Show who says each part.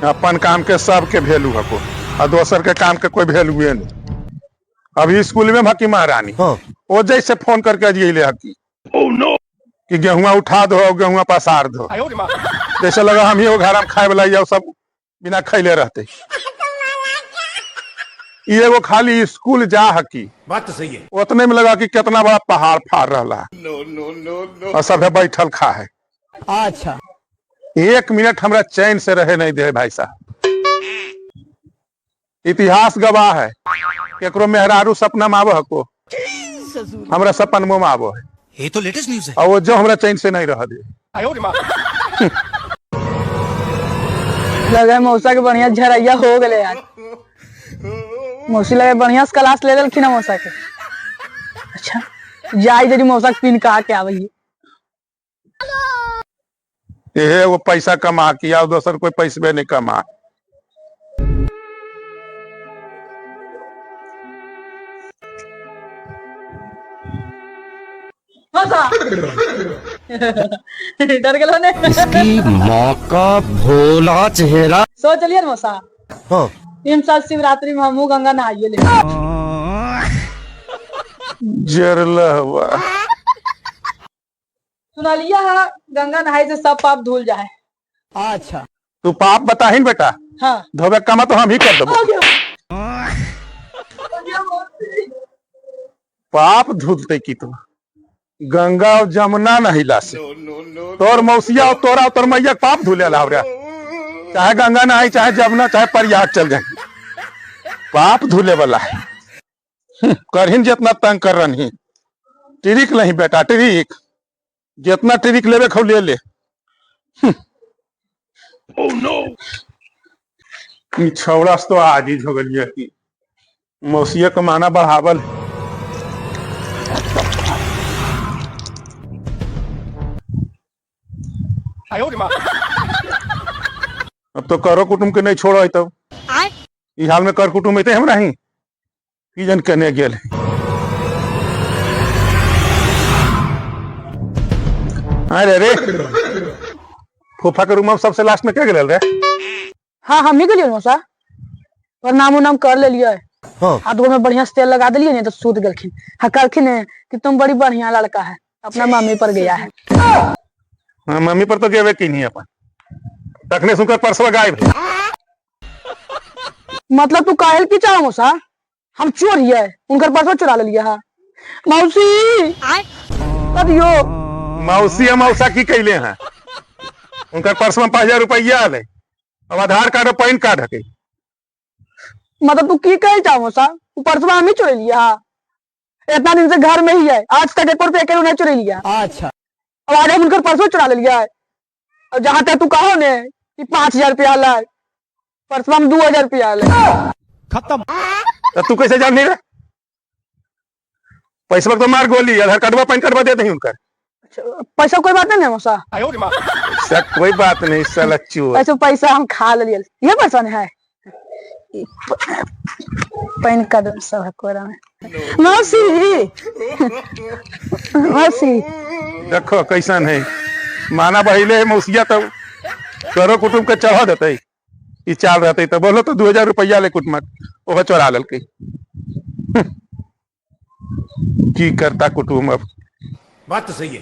Speaker 1: अपन काम के सबके वैल्यू हको आ दोसर के काम के कोई वैल्यूए नहीं। अभी स्कूल में हकी महारानी।
Speaker 2: हाँ।
Speaker 1: वो जैसे फोन करके अजिले हकी कि गेहुआ उठा दो, गेहुआ पसार दो। जैसे लगा हम ही वो घर में खाए वाला सब बिना खैले रहते। ये एगो खाली स्कूल जा हकी।
Speaker 2: बात तो सही है।
Speaker 1: उतने में लगा कि कितना बड़ा पहाड़ फाड़ रहा है।
Speaker 2: नो नो नो नो।
Speaker 1: और सब बैठल खा है।
Speaker 3: अच्छा।
Speaker 1: एक मिनट हमरा चैन से रहे नहीं दे भाई साहब। इतिहास गवाह है, केकरो मेहरारू सपना में आबो हको, हमरा सपन में आबो है।
Speaker 2: ये तो लेटेस्ट न्यूज है।
Speaker 1: और वो जो हमरा चैन से नहीं रह दे।
Speaker 3: लगे मौसा के बढ़िया झरैया हो गए यार। मौसी लगे बढ़िया से क्लास ले लेलखिन है मौसा के। अच्छा जाई जरी मौसा के पिन कहा के आवे।
Speaker 1: ये वो पैसा कमा के और दोसर कोई पैसबे नहीं कमा।
Speaker 3: मौसा डर गेलो ने।
Speaker 4: इसकी माँ का भोला चेहरा।
Speaker 3: सो चलिए ना मौसा।
Speaker 2: हाँ।
Speaker 3: 3 साल शिवरात्रि में हमू गंगा नहाइए ले।
Speaker 1: जरलहवा।
Speaker 3: सुना लिया है गंगा नहाई से सब पाप धुल जाए।
Speaker 4: अच्छा।
Speaker 1: तू पाप बताहिन बेटा।
Speaker 3: हाँ।
Speaker 1: धोबे कमा तो हम ही कर देबो।
Speaker 3: हो गया। हो गया मौसी।
Speaker 1: पाप धुलते की तो गंगा और जमुना नहिला से।
Speaker 2: नो नो नो।
Speaker 1: तोर मौसिया और तोरा और तोर मैया पाप धुले ला हमरा। चाहे गंगा नहाई चाहे जमुना चाहे प्रयाग चल जाए, पाप धुले वाला है। करहिन जितना तंग कर रही। ट्रिक नहीं बेटा ट्रिक, जितना ट्रिक लेवे खौ ले ले। ई छौड़ा से तो आजीज हो गई कि मौसिया के माना बढ़ावल। अब तो करो कुटुम के नहीं छोड़ो तब। ई हाल में कर कुटुम अते हमरा ही की जन कने गेल। अरे रे फूफा के रूम में सबसे लास्ट में क्या गेल रे?
Speaker 3: हाँ हम ही गेलियै मौसा, पर नाम उनाम कर लेलियै।
Speaker 2: हाँ।
Speaker 3: हाथ गोड़ में बढ़िया से तेल लगा देलियै ने तो सूत गेलखिन। हाँ कहलखिन ने कि तुम बड़ी बढ़िया लड़का है, अपना मम्मी पर गया है।
Speaker 1: हाँ, मम्मी पर तो गेबे की नहीं अपन, तखने सुनकर परसवा गायब है।
Speaker 3: मतलब तू काहेल की चाहो मौसा, हम चोर हियै, उनकर परसवा चुरा लेलियै। हाँ मौसी दियो।
Speaker 1: मौसी और मौसा की कैले हैं, उनकर परसवा 5000 रुपया आले, अब आधार कार्ड और पैन कार्ड हके।
Speaker 3: मतलब तू की कहे चाहो मौसा, उ परसवा हम ही चुरा लिया। हाँ इतना दिन से घर में ही है, आज तक एक रुपया के नहीं चुरा लिया।
Speaker 4: अच्छा।
Speaker 3: अब आज हम उनकर परसों चुरा ले लिया है। और जहाँ तक तू कहो ने कि 5000 रुपया लाए, परसों हम 2000 रुपया लाए।
Speaker 4: खत्म।
Speaker 1: तो तू कैसे जान नहीं रहा? पैसा तो मार गोली, आधार कार्डवा पैन कार्डवा दे दही उनकर।
Speaker 3: अच्छा, पैसा कोई बात नहीं है मौसा।
Speaker 1: पैसा कोई बात नहीं साला चोर।
Speaker 3: पैसा पैसा हम खा ले, ये पैसा नहीं है। पैन कार्ड सब है कोरा में। मौसी मौसी
Speaker 1: देखो कैसन है, माना बहिले है मौसिया तो करो कुटुम के चढ़ा देते, ई चाल रहते तो बोलो तो 2000 रुपया ले कुटुम ओहो चोरा लेलकै। की करता कुटुम अब।
Speaker 2: बात तो सही है।